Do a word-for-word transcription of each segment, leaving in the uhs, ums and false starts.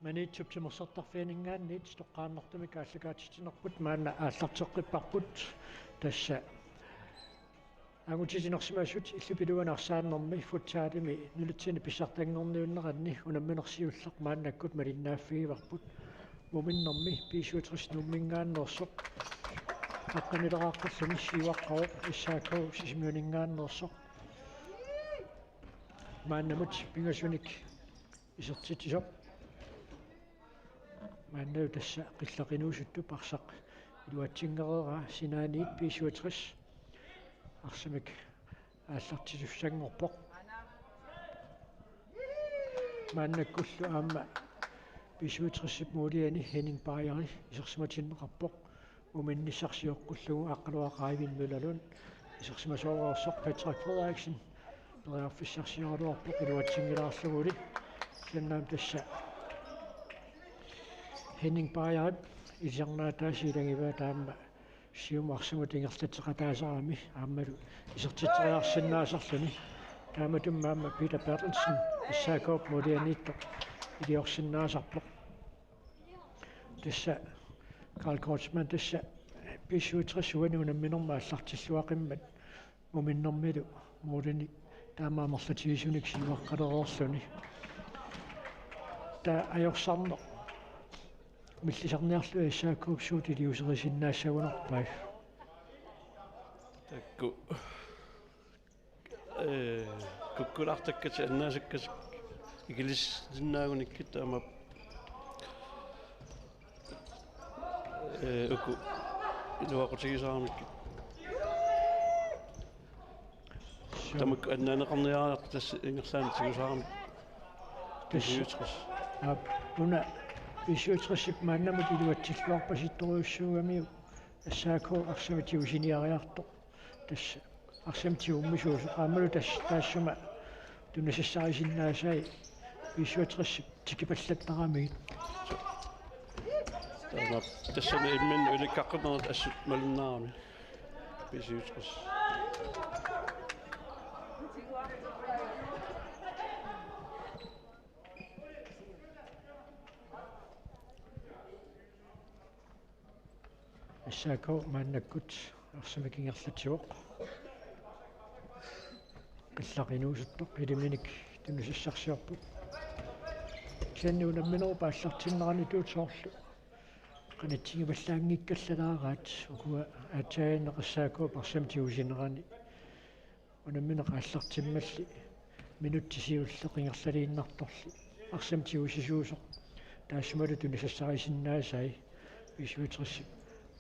Aniitsup timersortarfianinngaanniit toqqaannartumik aallakaatitsinerput maanna aallarteqqipparput. Tassa angutitinersimasut illup iluani arsaanermi futsalimi nunatsinni pissartanngorniunneranni unamminersiulleq maannakkut malinnaaffigivarput. Muminnermi B syvogtres Nuumminngaanneersoq. Aqqanileraaqqalluni siuaqqavoq S A K Sisimiuninngaanneersoq. Maannamut pingasunik isertitsisoq. Maanna tassa Qillaq Inuusuttup arsaq iluatsinngikkaa, sinaaniit B syvogtres arsamik aallartitussanngorpoq. Maannakkullu aamma B syvogtres-ip måliani Henning Bajeri isersimatinneqarpoq. Muminnissaq sioqqullugu Aqqaluaq Eivind Møllerlund isersimasooreersoq. Patrick Frederiksen periarfissarsioraluarpoq iluatsinngilaarluguli. Kisianni aamma tassa Henning Bajerip ilisarnaataasa ilagivaa, taama siumut arsamut ingerlatseqataasarami aammalu isertitseriarsinnaasarluni. Taamatut aamma Peter Berthelsen S A K-p målianiittoq iliorsinnaasarpoq. Tassa Karl Kreutzmann tassa B syvogtres uani unamminermi aallartilluaqimmat muminnermilu målinik taama amerlatigisunik siuaqqalereerluni. Taava ajorsarneq millisarniarlugit S A K-p suut iliuuserisinnaassagaluarpai? Taakku, ee, kukkulaartakkatik annaasakkatik ikilissinnaagunikku taama, ee, uku iluaqutigisaramikkit. Tamakku annaaneqarniariartut tassa ingerlaannaq tigusarami. Tassa. B syvogtres. Aap, una B syvogtres-ip maannamut iluatsilluarpasittorujussuugamiuk S A K arsamik tigusiniariartoq. Tassa arsamik tigummisuusoq aammalu tassa taassuma tunisassarisinnaasai B syvogtres-ip tikipallattaramigit. Taama tassani imminnut ulikkaqqinnerit assut malunnarami. B syvogtres. S A K maannakkut arsamik ingerlatsivoq. Qillaq Inuusuttoq iliminik tunisassarsiorpoq. Kisianni unamminerup aallartinneranitut soorlu qanitsigivallaanngikkallalaaraat ukua aatsaannguaq S A K-p arsamik tigusinerani. Unammineq aallartimmalli minutsit siulleq ingerlaliinnartorli arsamik tigusisuusoq taassumalu tunisassarisinnaasai B syvogtres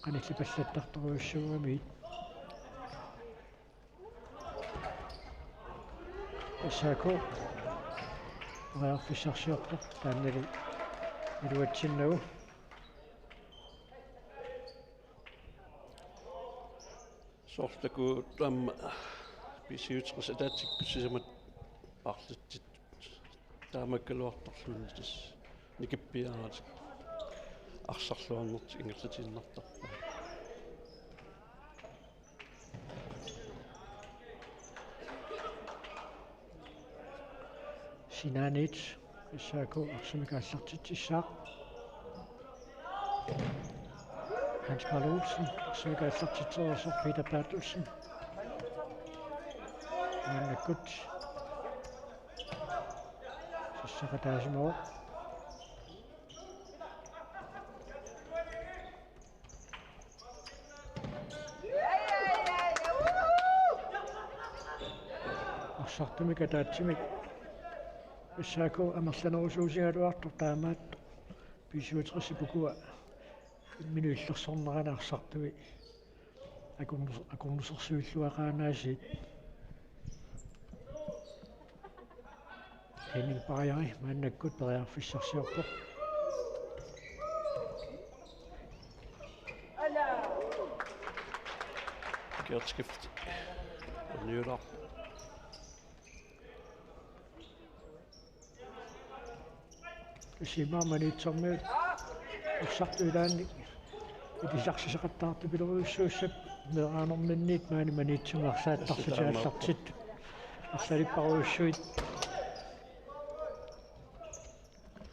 qanillipallattartorujussuugamigit. S A K periarfissarsiorpoq taannali iluatsinnagu. Soorlu taakku aamma B syvogtres ataatsikkut sisamat paarlatsittut taamaakkaluartorluunniit tassa nikippiaratik arsarluarnertik ingerlatiinnartarpaat. Sinaaniit S A K arsamik aallartitsissaaq. Hans Karl Olsen arsamik aallartitsereersoq Peter Berthelsen. Maannakkut sassaqataasimavoq. Arsartumik ataatsimik S A K amerlanerusuusigaluartoq taamaattoq B syvogtres-ip ukua imminut illersornerani arsartui akornus-, akornusersuilluaqaanaasiit. Henning Bajeri maannakkut periarfissarsiorpoq. Geert Skifte. Niular. Tassa imaammat Maniitsormiut arsartut ilaanni ilisarsisoqattaartupilorujussuussapput, meeraanerminniit maani Maniitsumi arsaattarlutik aallartittut arlalipparujussuit.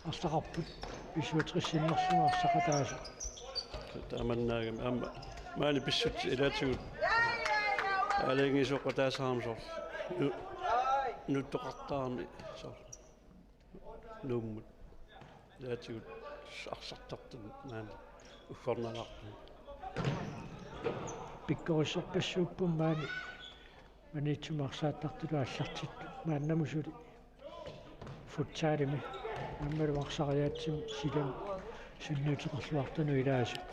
Arlaqarput. B syvogtres-innersuaq arsaqataasoq. Tamannaagami aamma maani pissutsit ilaatigut aalajangiisoqataasarami soorlu nu-, nuttoqartarami soorlu Nuummut ilaatigut arsartartut maani uggornalaartut. Pikkorissorpassuupput maani Maniitsumi arsaattartutut aallartittut maannamut suli futsalimi aammalu arsariaatsimi silami sunniuteqarluartunut ilaasut.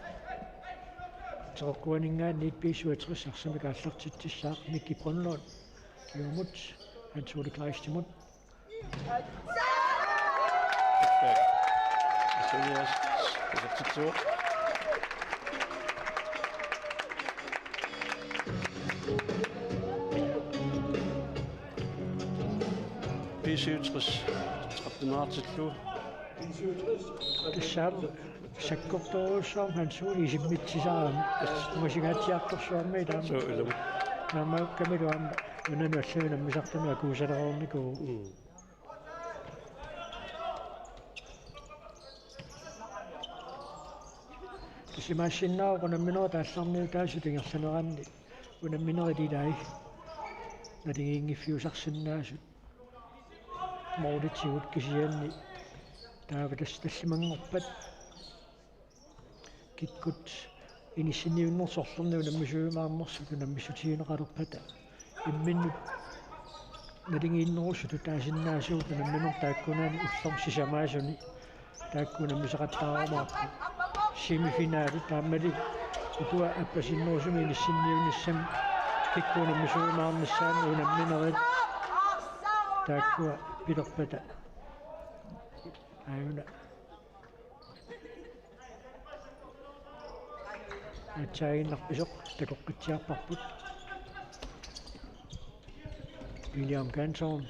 Teqeqquaninngaanniit B syvogtres arsamik aallartitsissaaq Mikki Brønlund, Kiumut, Hans Ole Kleistimut. B syvogtres tretten-aatillu. Tassa aamma sakkortoorujussuarmik Hans Ole isimmitsisarami. Ungasingaatsiartorsuarmik taama. Suu, ilumut. Taamaakkamilu aamma unanut allanut unammisartunut akuusalereernikuuvoq. Mm. Tassa imaassinnaavoq unamminerit aallarniutaasut ingerlaneranni unamminerit ilai naligiinngiffiusarsinnaasut. Mooritigut kisianni taava tassa tallimanngorpat kikkut inissinniunnersut orlorni unammisuujumaarnersut unammissutigineqalerpata imminnut naligiinnerusutut taasinnaasugut unammineq taakkunani ullormi sisamaasuni taakku unammisaqattaarumaarput. Semifinali taammali ukua appasinnerusumi inissinniunissami kikkut unammisuujumaarnissaannut unamminerit taakkua pilerpata. Aajuna aatsaaginnarpisoq takoqqitsiarparput. William Ganson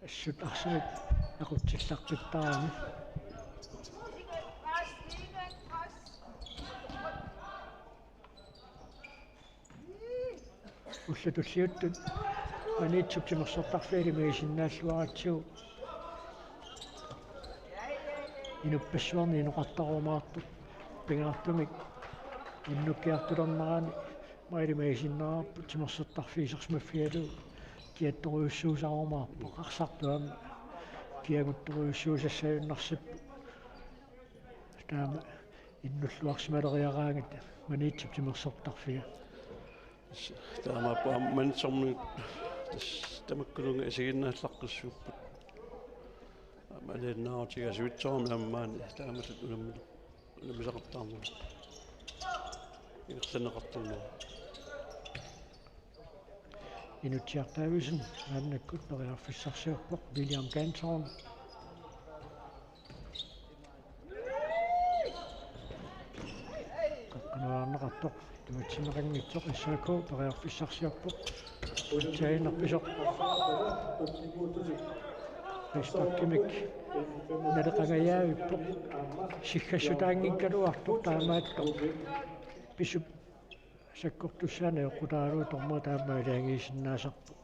assut arsamik aqutsillaqqittarami. Ullut tulliuttut Maniitsup timersortarfia ilimagisinnaalluaratsigu inuppassuarnik inoqartarumaartoq pingaartumik unnukkiartulernerani maani ilimagisinnaavarput timersortarfiit isersimaffigalugu kiattorujussuusarumaarpoq arsartut aamma kiaguttorujussuusassagunnarsippoq. Taama innulluarsimaleriaraangat Maniitsup timersortarfia. Taamaappoq aamma Maniitsormiut tassa tamakkununnga isiginnaallaqqissuupput. Aamma aliannaarutigaasuitsoorami aamma maani taamatut unammi-, unammisaqattaarneq. Ingerlanneqartarneq. Inutsiaq Davidsen maannakkut periarfissarsiorpoq William Ganson. Qaqqanuaarneqartoq atuatsinneqanngitsoq S A K periarfissarsiorpoq. Aatsaaginnarpisoq. Frisparkimik naleqangajaavippoq. Siggassutaanngikkaluartoq taamaattoq. Pisup sakkortussaaneq eqqutaalugu dommeri taama aalajangiisinnaasarput.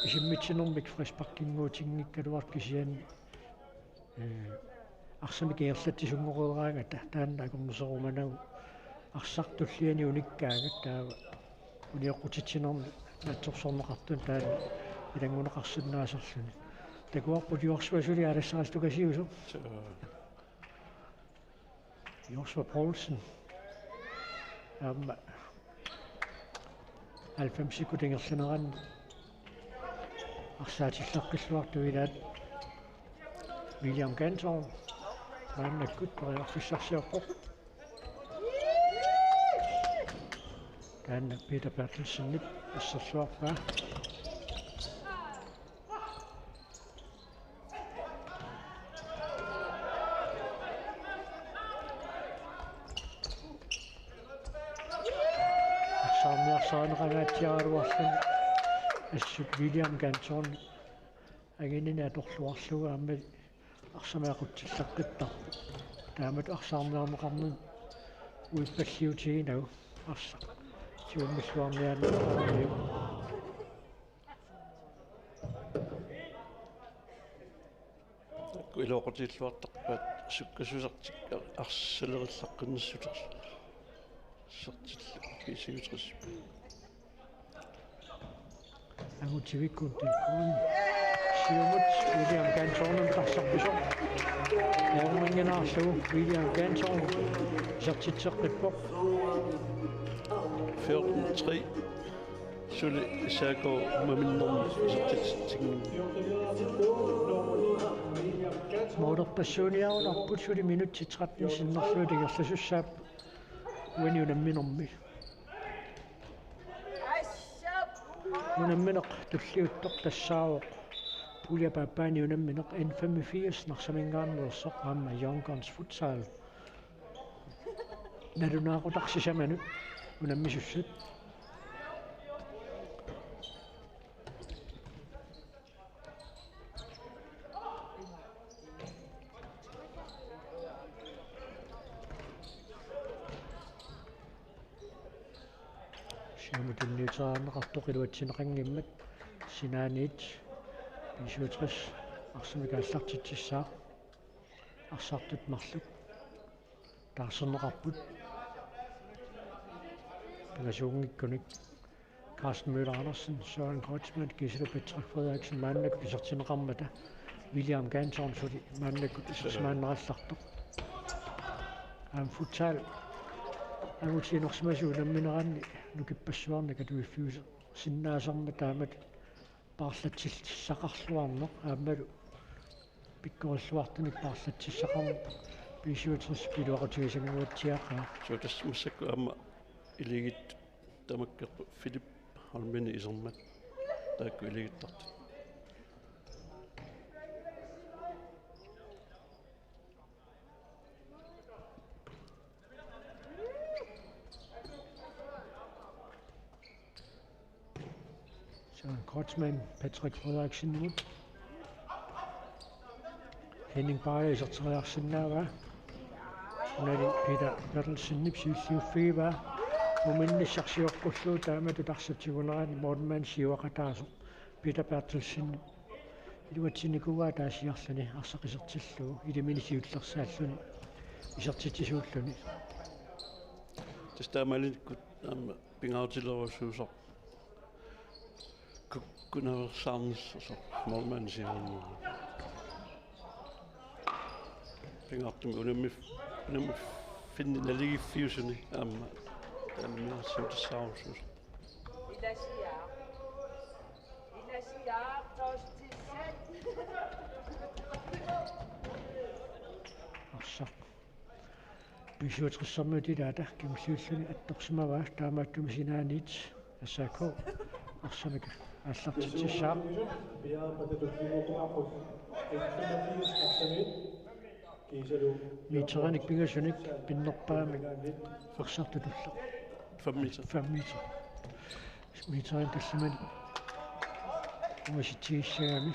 Isimmitsinermik frisparkinnguutinngikkaluartoq kisianni, ee, arsamik ingerlatsisunngoreraangata taanna akornuserumanagu arsaq tulliani unikkaangat taava unioqqutitsinermi naatsorsorneqartuni taanna ilanngunneqarsinnaasarluni. Takuarput Joshua suli aalassarastukasiusoq. Suu. Joshua Poulsen. Aamma halvfemsikkut ingerlaneranni arsaatillaqqilluartoq ilaat William Ganson. Maannakkut periarfissarsiorpoq. Taanna Peter Berthelsenip asserluarpaa. Arsaarniarsarineqangaatsiaraluarluni assut William Ganson anginini atorluarlugu aamma arsamik aqutsillaqqittarpoq. Taamatut arsaarniarneqarnini uippalliutiginagu arsaq siummilluarniaannarpoq. Iluaqutigiilluartarpaat sukkasuusartik arsalerillaqqinnissutersut. Sertillu B syvogtres. Angutivikkut tilkuun. Siumut William Ganthornimut arsarpisoq. Naammannginaarlugu William Ganthorn isertitseqqippoq. Fjorten tre. Suli S A K maminnermi isertitsinngimmat. Målerpassuuniarunarput suli minutsit tretten sinnerlugit ingerlasussaapput uani unamminermi. Unammineq tulliuttoq tassaavoq puljep aappaani unammineq N femogfirs Narsaminngaanneersoq aamma Young Guns Futsal. Nalunaaqutaq sisamanut unammisussat. Siumut tunniuteqarneqartoq iluatsinneqanngimmat sinaaniit B syvogtres arsamik aallartitsissaaq. Arsartut marluk taarserneqarput. Pingasuunngikkunik Carsten Møller Andersen, Søren Kreutzmann, Gisela Patrick Frederiksen maannakkut isertinneqarmata William Ganthorn suli maannakkut isersimaannarallartoq. Aamma futsal angutiinersimasoq unammineranni nukippassuarnik atuiffiusinnaasarmat taamatut paarlatsissaqarluarneq aammalu pikkorilluartunik paarlatsissaqarneq B syvogtres iluaqutigisannguatsiaqaaq. Suu, tassa massakkut aamma iligittut tamakkerput Philip Holmeni isermat taakku iligittartut. Søren Kreutzmann, Patrick Frederiksenimut. Henning Bager iserteriarsinnaavaa. Unali Peter Berthelsenip siulliuffigivaa. Muminnissaq sioqqullugu taamatut arsaq tigunerani målmandip siuaqataasoq Peter Berthelsen iluatsinnikuuaa taasiarluni arsaq isertillugu ilimini siullersaalluni isertitsisuulluni. Tassa taamaalinikkut aamma pingaarutilerujussuusoq kukkunaveersaarnissasoq målmandip siuarnerani. Pingaartumik unammi-, unammiffimmi naligiiffiusuni aamma taanna siutassaarujussuusoq. Ilasiaq. Ilasiaq, torsitissat. Arsaq B syvogtres-ermiut ilaata kingulliulluni attorsimavaa, taamaattumik sinaaniit S A K arsamik aallartitsissaaq. Meterinik pingasunik pinnerpaamik arsartut tulleq. Fem meter. Fem meter. Meterinik tallimanik ungasitsigissagami.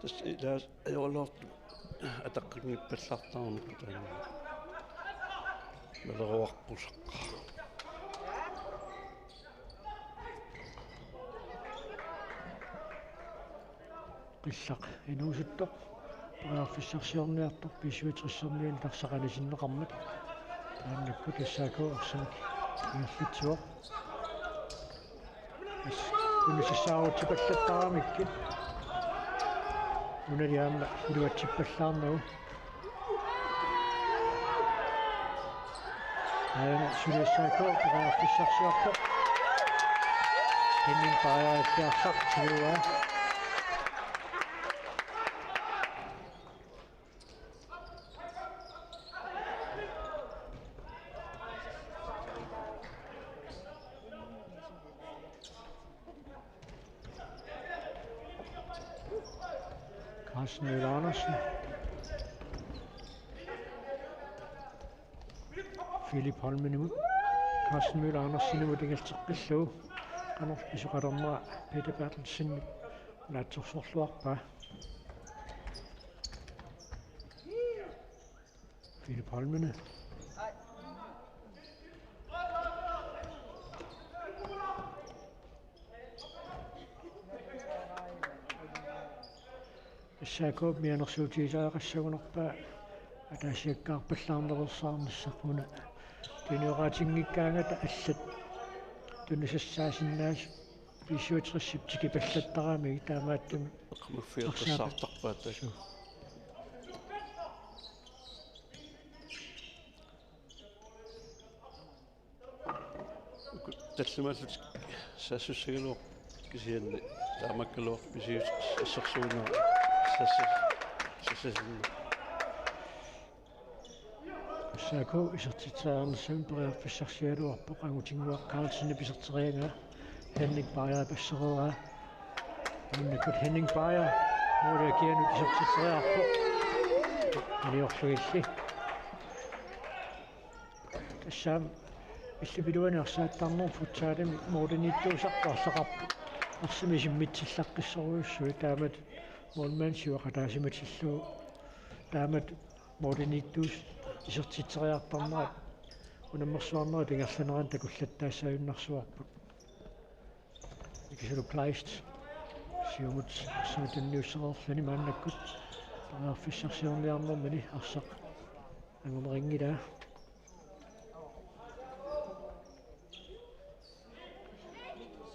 Tassa ilaasa ajoraluartumik ataqqinngippallaartarnerput taanna. Naleruarpusaq. Qillaq inuusuttoq periarfissarsiorniartoq B syvogtres-ermiunit arsaq anisinneqarmat. Taannakkut S A K arsamik ingerlatsivoq. As-, unisisaarutipallattaramikkit. Unali aamma iluatsippallaarnagu. Aana suli S A K periarfissarsiorpoq. Henning Bager arsaq tiguaa. Carsten Møller Andersen. Philip Holmenimut. Carsten Møller Andersenimut ingerlateqqillugu. Qanoq pisoqalerneraa Peter Berthelsen naatsorsorluarpaa. Philip Holmene. S A K-p mianersuutigisariaqassagunarpaa ataasiakkaarpallaarnersaarnissaq una. Tunioqaatinngikkaangata allat tunisassaasinnaasut B syvogtresip tikipallattarami taamaattumik. Eqqumaffigertassaartarpaat. Suu. Tallimaallutik saassussagaluarput kisianni taamaakkaluartoq B syvogtres assersuunera sassas-, sassasinnaa. S A K isertitseriarnissamut periarfissarsigaluarpoq, Angutinnguaq Carlsenip iserteriaraa, Henning Bagerip assereeraa. Maannakkut Henning Bager måliakianut isertitseriarpoq. Iliorlugilli. Tassami illup iluani arsaattarnerup futsalimi målimiittuusartut arlaqarput. Arsaq isimmitsillaqqissorujussuit, taamatut målmandi siuaqataasimatillugu. Taamatut målimiittuusut isertitseriartarnerat unammersuarnerup ingerlanerani takullattaassaajunnaarsuarput. Ikisulu Kleist. Siumut arsaq tunniussereerluni maannakkut periarfissarsiorniarnermini arsaq angumerinngilaa.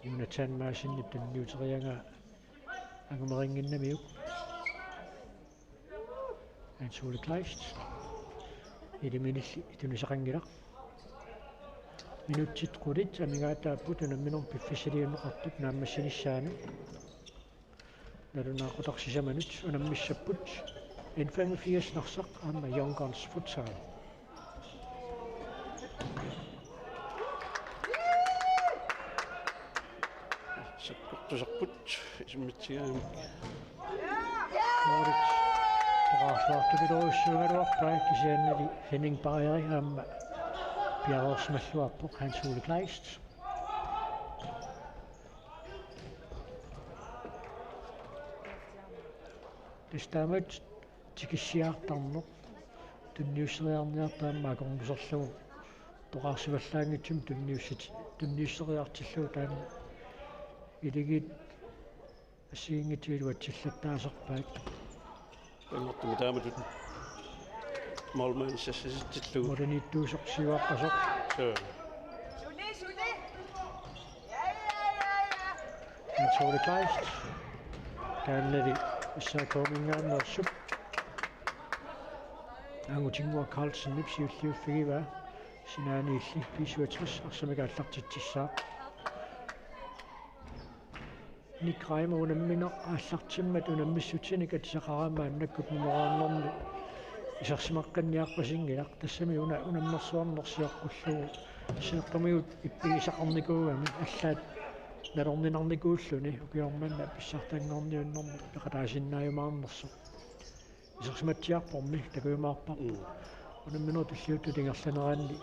Jonathan Madsenip tunniuteriaraa angumerinnginnamiuk. Hans Ole Kleist. Iliminilli tunisaqanngilaq. Minutsit qulit amigaataapput unamminermi piffissaliunneqartup naammassinissaanut. Nalunaaqutaq sisamanut unammissapput N femogfirs Narsaq aamma Young Guns Futsal. Sakkortusarput isimmitsigaangamik. Målit toqqaarluartupilorujussuugaluarpai kisiannili Henning Bager aamma piareersimalluarpoq Hans Ole Kleist. Tassa taamatut tikissiartarneq, tunniusseriarniartoq aamma akornuserlugu toqqaarsivallaanngitsumik tunniussit-, tunniusseriartillugu taanna. Iligiit assigiinngitsut iluatsillattaasarpaat. Taamaattumik taamatut målmandi sassasitsillugu. Målimiittuusoq siuaqqasoq. Suu. Hans Ole Kleist. Taannali S A K-minngaanneersup Angutinnguaq Carlsenip siulliuffigivaa. Sinaaniilli B syvogtres arsamik aallartitsissaaq. Nick Reimer unammineq aallartimmat unammissutinik atisaqarama maannakkut nummer atten-ermi isersimaqqinniarpasinngilaq, tassami una unammersuarneq sioqqullugu seeqqumigut ippigisaqarnikuugami allaat nalorninarnikuulluni ukioq manna pissartanngorniunnermi peqataasinnaajumaarnersoq. Isersimatsiarpormi takujumaarparput. Mm. Unamminerup tulliuttut ingerlaneranni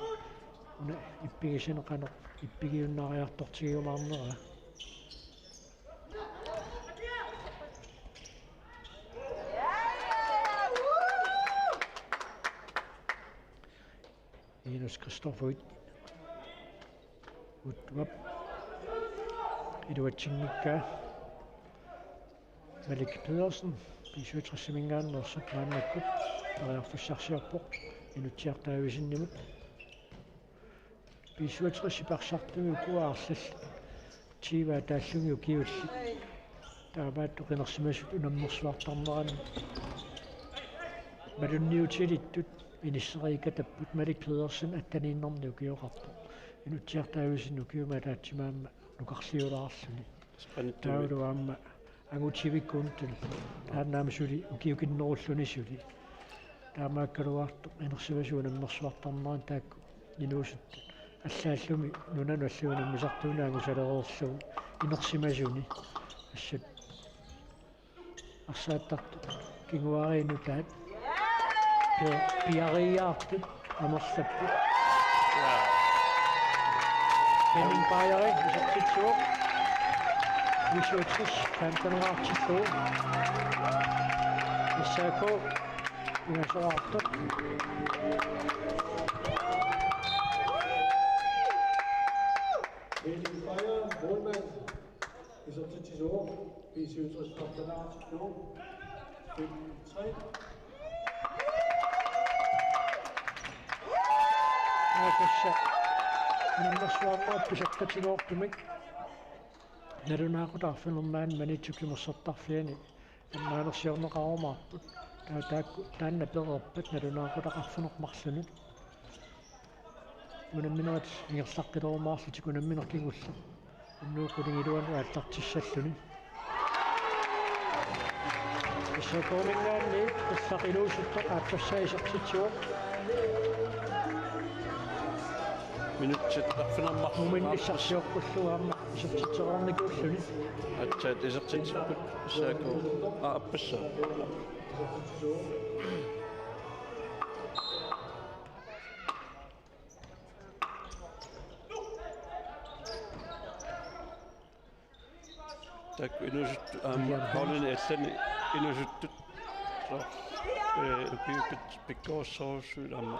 una ippigisani qanoq ippigiunnaariartortigiumaarnera. Enos Christofferit. Uttuap. Iluatsinngikkaa. Malik Pedersen, B syvogtres-iminngaanneersoq maannakkut, periarfissarsiorpoq, Inutsiaq Davidsenimut. B syvogtres-ip arsartumi ukua arlallit tyve ataallugit ukiullit. Taamaattoq qinersimasut unammersuartarneranni. Malunniutilittut inisseriikatapput Malik Pedersen atteniinnarnik ukioqarpoq. Inutsiaq Davidsen ukiumut ataatsimoortumik nukarliulaarluni. Spanittumi. Taavalu aamma Angutivikkut taanna aamma suli ukiukinnerulluni suli. Taamaakkaluartoq inersimasut unammersuartarnerat taakku inuusuttut. Allaallumi nunanut allanut unammisartuuneq angusalereerlugu inersimasuni. Assut arsaattartut kinguaariinnutaat pi-, piariiaartut amerlapput. Henning Bajeri isertitsivoq. B syvogtres femten-eraartillugu. S A K ingasoraartoq. Henning Bajer, målmand, isertitsivoq. B syvogtres femten-eraartillugu. Aa, tassa unammersuarnerput pisaqatigoortumik nalunaaqutaq arfineq-marlunut Maniitsup timersortarfiani ammaanersiorneqarumaarput. Taa-, taakku taanna pereerpat nalunaaqutaq arfineq-marlunut. Unamminerit ingerlaqqilerumaarlutik unammineq kingulleq unnuup qulingiluanut aallartissalluni. S A K-minngaanniit Qillaq Inuusuttoq aappassaa isertitsivoq. Minutsit arfineq-marluk. Muminnissarsiorpullu aamma isertitsereernikuulluni. Aatsaat isertitsipput S A K. Aa, aappassaa. Taakku inuusuttut aamma holdini allani inuusuttut. Soorlu, ee, ukiuttut pikkorissorujussuit aamma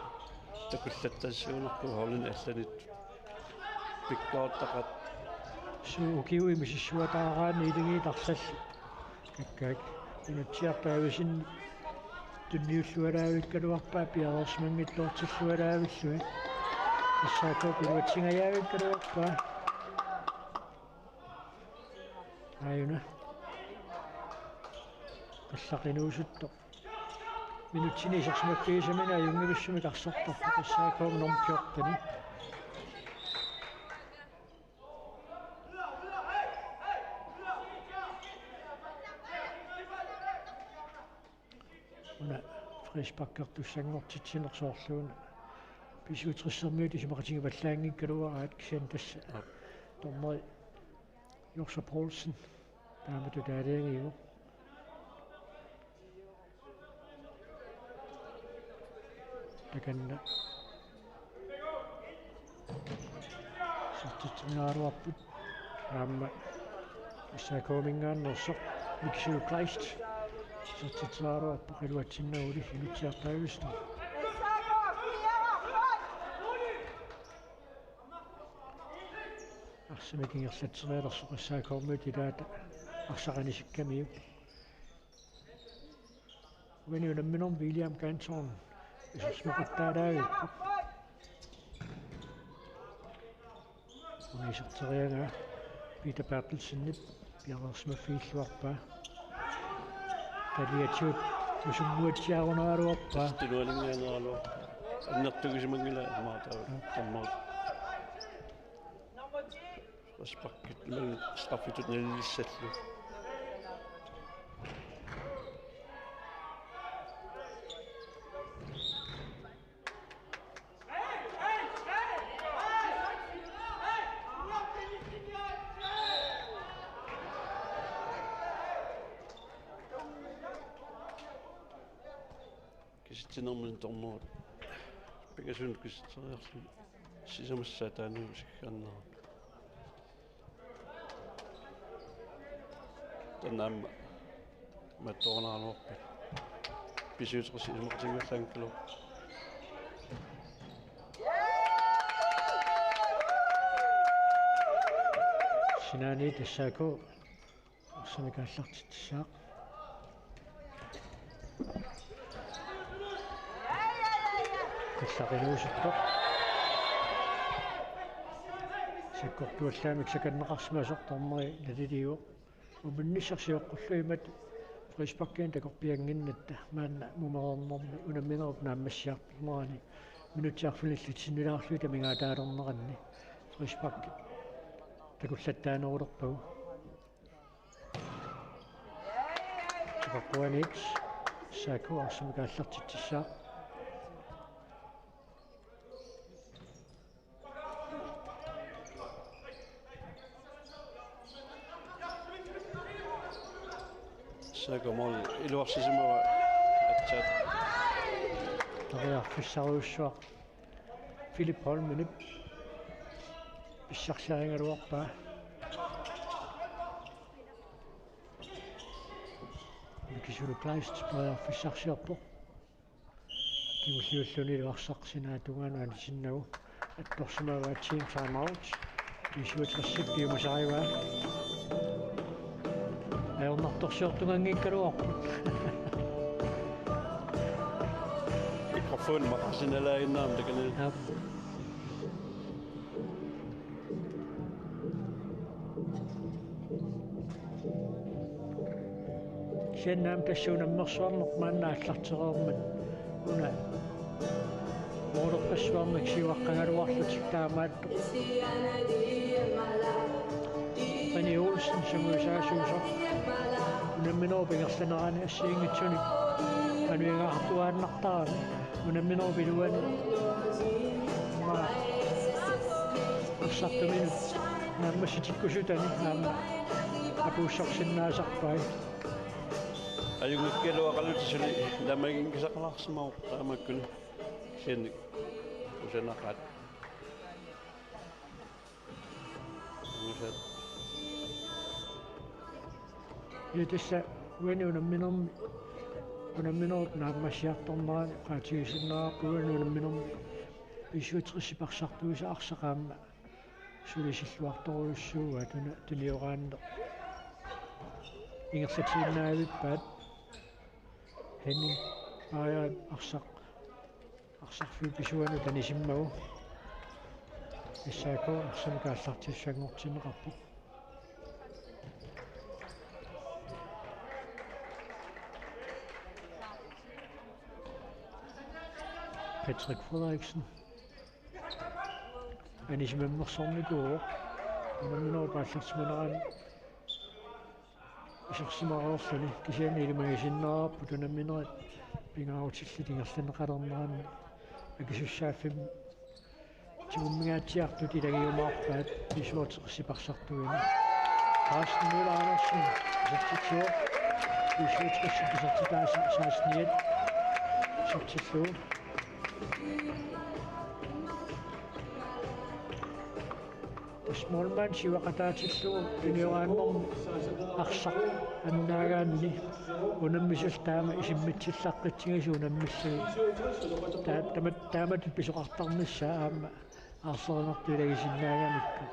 takullattassiuunarput holdini allanit pikkorissaqaat. Suu, ukiut misissuataaraanni iligiit arlallit. Kakkaak. Inutsiartaavisin tunniullualaavikkaluarpaa piareersimanngitsoortillualaavillugit. S A K-p iluatsingajaavikkaluarpaa. Aajuna. Qillaq Inuusuttoq minutsini isersimaffigisamini ajunngivissumik arsartarpoq S A K-p nummer fjorten. Una frisparkertussanngortitsineq soorluuna B syvogtressermiut isumaqatigivallaanngikkaluaraat, kisianni tassa. Aap. Dommeri Jorsa Poulsen taamatut aalajangiivoq. Takanna isertitseriaraluarput. Aamma S A K-minngaanneersoq Mikisilu Kleist isertitseriaraluarpoq, iluatsinnaguli inutsiartaavisut. Arsamik ingerlatserialersoq S A K-miut ilaata arsaq anisikkamiuk. Uani unamminermi William Canton isersimaqattaalaavippoq. Una iserteriaraa Peter Berthelsenip piareersimaffigilluarpaa. Kaliatiut usummuatsiarunaraluarpaa. Tassa tunuaninngaaneraluarpoq. Annertugisimanngilaat imaattoq. Aap. Tammaat. Frisparkit, men straffitut nalilissallugu. Kisitsinermini dommerit pingasunut kisitseriarlugit sisamassaat taanna usikkaannera. Taanna aamma mattorinaraluarpat. B syvogtres isumaqatigivallaanngikkaluarpoq. Sinaaniit S A K arsamik aallartitsissaaq. Qillaq Inuusuttoq sakkortuallaamik sakanneqarsimasoq, dommeri naliliivoq. Muminnissaq sioqqullugit imatut frisparkinik takorpiannginnatta, maanna mumereernermi unamminerup naammassiartornerani minutsit arfinillit sinnilaarlugit amigaataalerneranni frisparkit takullattaanerulerpagu. Tipaquaniit S A K arsamik aallartitsissaaq. S A K-p måli iluarsisimavoq, aatsaat. Periarfissarujussuaq Philip Holmenip pissarsiarigaluarpaa. Mikisilu Kleist periarfissarsiorpoq. Kingulliullunilu arsaq sinaata tungaanut anisinnagu. Attorsimavaa team timeout. B syvogtres piumasarivaa. Ajornartorsiortunngikkaluarput. Qaffun maqasinalaaginnarmat takanani. Aap. Kisianni aamma tassa unammersuarneq maanna aallartereermat una moolerpassuarnik siuaqqagaluarlutik taamaattoq. René Olsen sungiusaasuusoq unamminerup ingerlanerani assigiinngitsunik anuigaartuaannartarami unamminerup iluani aamma arsartuminut naammassitikkusutani aamma apuussorsinnaasarpai. Ajunngikkaluaqalutik suli taamaaginngisaqalaarsimavoq taamaakkuni. Kisianni kusanaqaat. Angusat. Ja, tassa uani unamminermi, unamminerup naammassiartornerani oqaatigisinnaarput uani unamminermi B syvogtresip arsartuisa arsaq aamma sulisilluartorujussuuvoq tuna-, tunioraanni ingerlatiinnaavippaat. Henning Bagerip arsaq arsarfiup pisuanut anisimmagu S A K arsamik aallartissanngortinneqarpoq. Patrick Frederiksen anisimammersornikuuvoq. Unamminerup aallartimanerani isersimareerluni kisianni ilimagisinnaavarput unamminerit pingaarutillit ingerlanneqalerneranni akisussaaffimmi tigummingaatsiartut ilagiumaarpaat B syvogtresip arsartuini. Carsten Møller Andersen isertitsivoq. B syvogtresip isertitaasa seksten-iat isertillugu. Tassa målmand siuaqataatillugu tunioraannermi arsaq annaagaanni unammisullu taama isimmitsillaqqitsigisoq unammillugit. Ta-, tama-, taamatut pisoqartarnissaa aamma aarlerinartut ilagisinnaagaannikkut.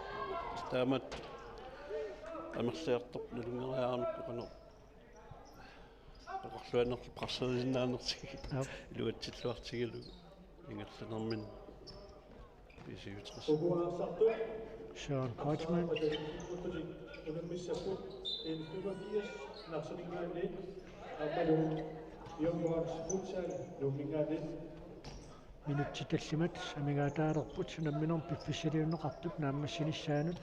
Taamatut amerliartorpoq nalunngeriaramikku qanoq oqarluaannarlugu qarserisinnaannertik. Aap. Iluatsilluartigalugu ingerlanermini B syvogtres. Søren Kreutzmann. Minutsit tallimat amigaataalerput unamminermi piffissaliunneqartup naammassinissaanut.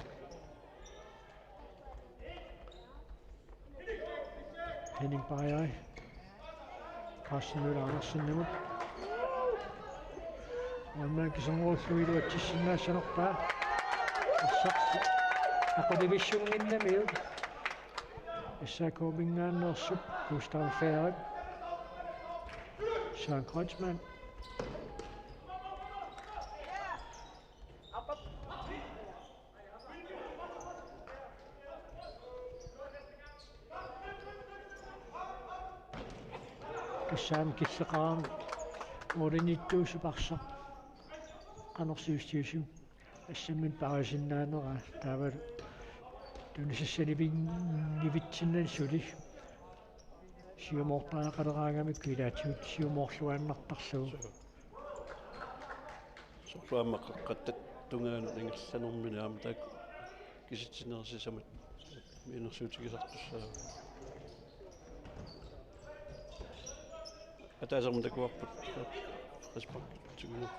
Henning Bajai. Carsten Møller Andersenimut. Aamma kiserngorullugu iluatsissinnaassanerpaa. Arsaq aqudivissunnginnamiuk. S A K-minngaanneersup Gustav Færø. Søren Kreutzmann. Tassami killeqarami målinittuusup arsaq qanorsiustiusum assammik paarisinnaanera taava tunisassanivinnivitsinnani suli siumoortariaqaleraangamikku ilaatigut siumoorluaannartarlugu. Soorlu aamma qeqqata tungaanut ingerlanermini aamma taakku kisitsinerit sisamat mianersuutigisartussaavaat. Ataasermut takuarput frispark tiguneq.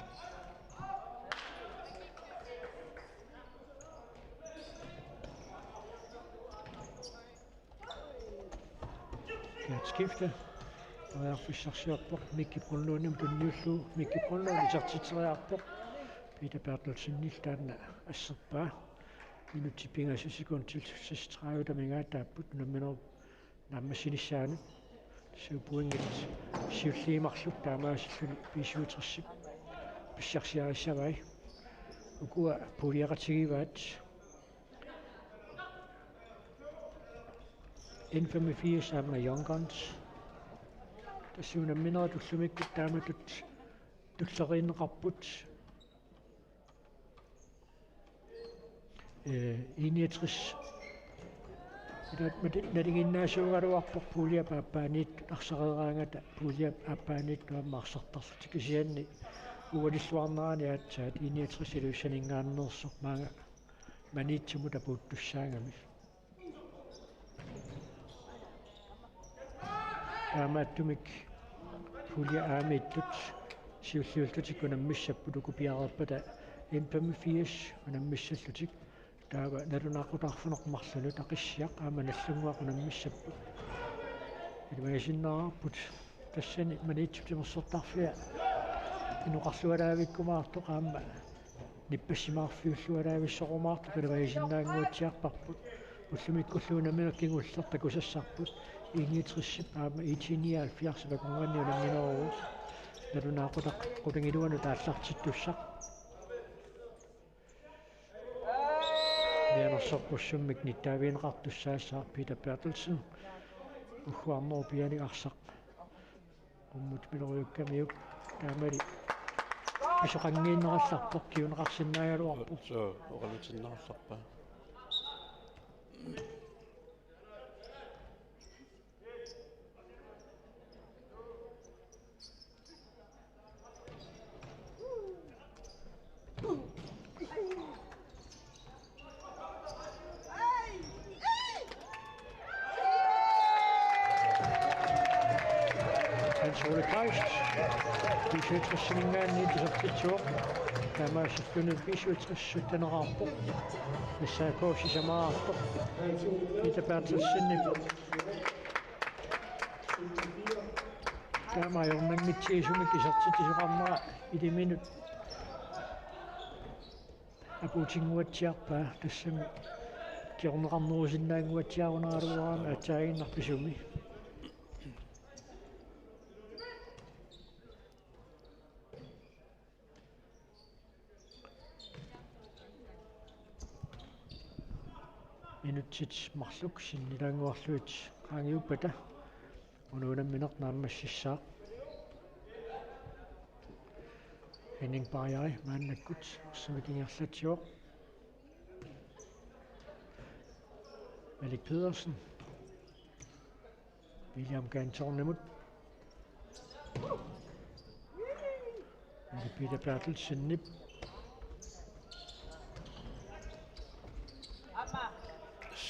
Skifte. Periarfissarsiorpoq Mikki Brunlundimut tunniullugu. Mikki Brunlund isertitseriarpoq. Peter Berthelsenillu taanna asserpaa. Minutsit pingasut sekundit seksogtredive amigaataapput unamminerup naammassinissaanut. Tassa pointit siulliit marluk taamaasilluni B syvogtresip pissarsiarissavai. Ukua puljeqatigivaat. N femogfirs aamma Young Guns. Tassa unamminerit ullumikkut taamatut tulleriinneqarput. Øh, enogtres Ila mati-, nalinginnaasuugaluarpoq puljep aappaaniittut arsareeraangata puljep aappaaniittut aamma arsartarlutik kisianni uanilluarnerani aatsaat I niogtres Ilulissaninngaanneersoq maanga Maniitsumut apuuttussaagami. Taamaattumik pulje A-miittut siulliullutik unammissapput uku piareerpata M femogfirs unammissallutik. Taava nalunaaqutaq arfineq-marlunut Aqissiaq aamma Nagdlunguaq unammissapput. Ilimagisinnaavarput tassani Maniitsup timersortarfia inoqarlualaavikkumaartoq aamma nippassimaarfiullualaavissorumaartoq ilimagisinnaannguatsiarparput. Ullumikkullu unammineq kingulleq takusassarput. I niogtresip aamma I T nioghalvfjerdsip akornanni unammineruvoq. Nalunaaqutaq qulingiluanut aallartittussaq. Mianersorpassummik nittaavigineqartussaassaaq Peter Berthelsen. Ugguarnerup pianik arsaq qummut piloriukkamiuk taamali pisoqanngiinnerallarpoq kiuneqarsinnaagaluarpoq. Suu, oqalutinneqarlarpaa. Hans Ole Kleist, B syvogtresiminngaanniit isertitsivoq. Taamaasilluni B syvogtres sytteneqarpoq. S A K sisamaarpoq. Peter Berthelsenip taama ajornanngitsigisumik isertitsisoqarnera iliminut apuutinnguatsiarpaa, tassami kingorneqarnerusinnaannguatsiarunaraluarami aatsaaginnarpoq pisumi. Minutsit marluk sinnilaannguarlugit qaangiuppata unammineq naammassissaaq. Henning Bajai maannakkut arsamik ingerlatsivoq. Malik Pedersen. William Gantornimut. Peter Berthelsenip.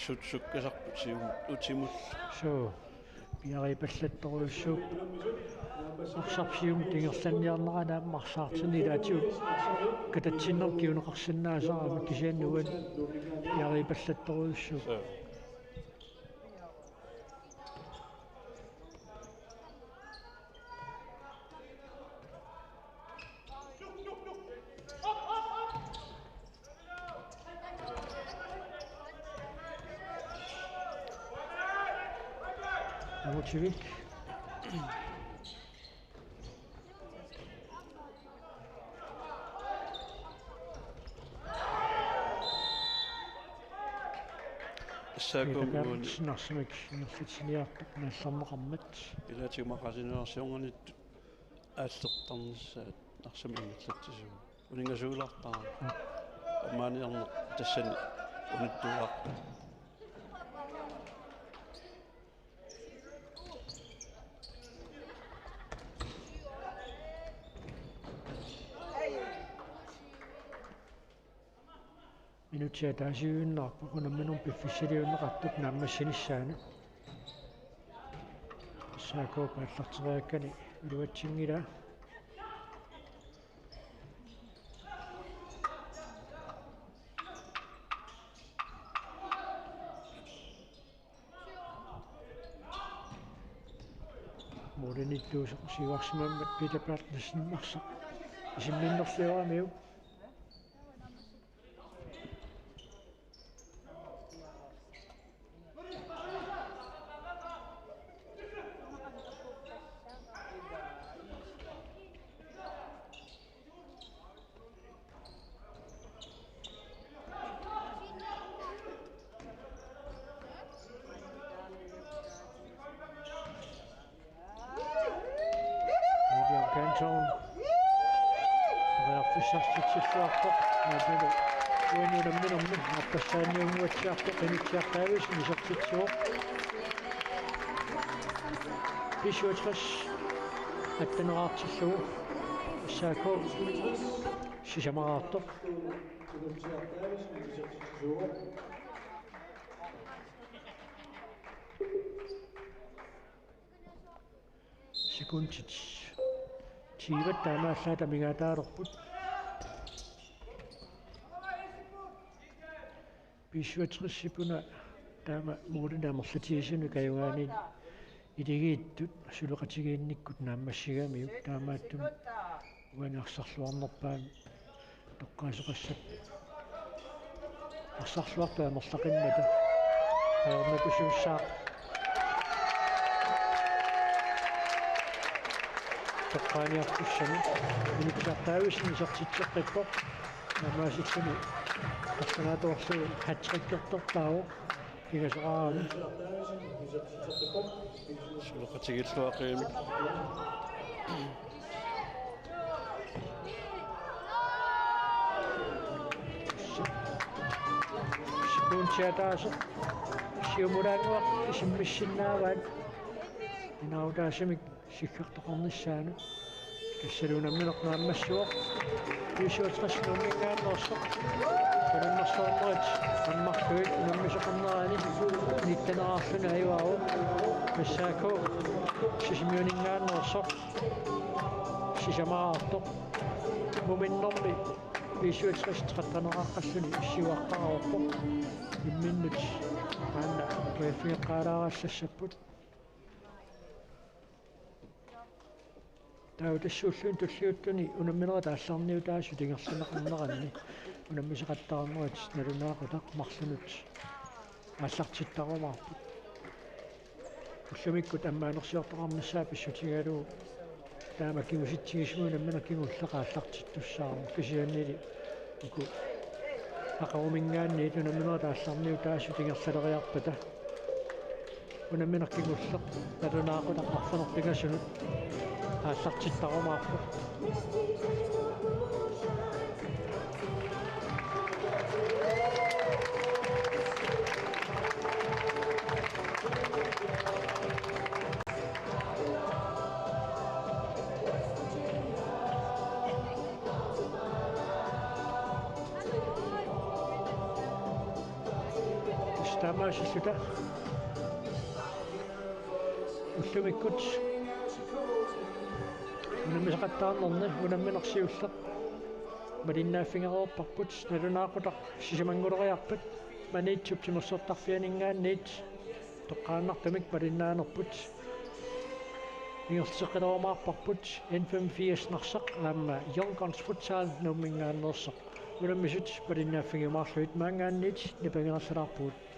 Sut sukkasarput siumut utimut. Suu. Piariipallattorujussuupput. Arsaq siumut ingerlanniarnerani aamma arsaartinni ilaatigut katatsinnerup kiuneqarsinnaasarami kisianni uani piariipallattorujussuupput. Suu. Amutsivik. S A K-mi uani. Peter Berthelsen arsamik ingerlatsiniartoq naallerneqarmat. Ilaatigut maqaasinerarsiornittut aallertarnissaat arsamik ingerlatsisumik. Uningasuulaarpara. Ammaaniarneq tassani unittuulaarput. Minutsit ataasiinnarput unamminermi piffissaliunneqartut naammassinissaanut. S A K-p aallarteriakkani iluatsinngilaa. Målinittuusoq siuarsimammat Peter Berthelsen arsaq isimminnerlioramiuk. William Canton. Periarfissarsitsilaarpoq. Naapillu Uani unamminermi aappassaanniunguatsiarpoq, Qinitsiaq Davidsen isertitsivoq. B syvogtres atteneraartillugu S A K sisamaraartoq. Sekundit tyve taamaallaat amigaataalerput. B syvogtres-ip una taama målinik amerlatigisannut kajugaaniit iligiittut suleqatigiinnikkut naammassigamiuk, taamaattumik uani arsarluarnerpaamik toqqaasoqassapput. Arsarluartut amerlaqimmata ajornakusuussaaq. Toqqaaniartussanut Qinitsiaq Davidsen isertitseqqippoq. Naammassisuni tassanaatuarlugu hat-trickertortaavoq. Pingasoqarami. Suleqatigilluaqimmat. Sekundit ataaseq siumulaannguaq isimmissinnaavaat. Inaarutaasumik siggartoqarnissaanut. Tassalu unammineq naammassivoq. B syvogtres Nuumminngaanneersoq. Unammersuarnerit ammarlugit unammisoqarnerani nitteneraarluni ajugaavoq. S A K Sisimiuninngaanneersoq sisamaraartoq. Muminnermi B syvogtres tretteneraqqalluni siuaqqaarpoq. Imminnut taanna P F-eqqaalaarallassapput. Taava tassuulluni tulliuttuni unamminerit aallarniutaasut ingerlanneqarneranni unammisoqattaarnerit nalunaaqutaq marlunut aallartittarumaarput. Ullumikkut ammaanersiortoqarnissaa pissutigalugu taama kingusitsigisumik unammineq kingulleq aallartittussaavoq, kisiannili uku aqaguminngaanniit unamminerit aallarniutaasut ingerlaleriarpata unammineq kingulleq nalunaaqutaq arfineq-pingasunut aallartittarumaarpoq. Tassa taamaasilluta ullumikkut unammisoqattaarnerni unammineq siulleq malinnaaffigereerparput. Nalunaaqutaq sisamannguleriarpat Maniitsup timersortarfianinngaanniit toqqaannartumik malinnaanerput. Ingerlateqqilerumaarparput N femogfirs Narsaq aamma Young Guns Futsal Nuumminngaanneersoq. Unammisut malinnaaffigiumaarlugit maanngaanniit nipangerallalaarpugut.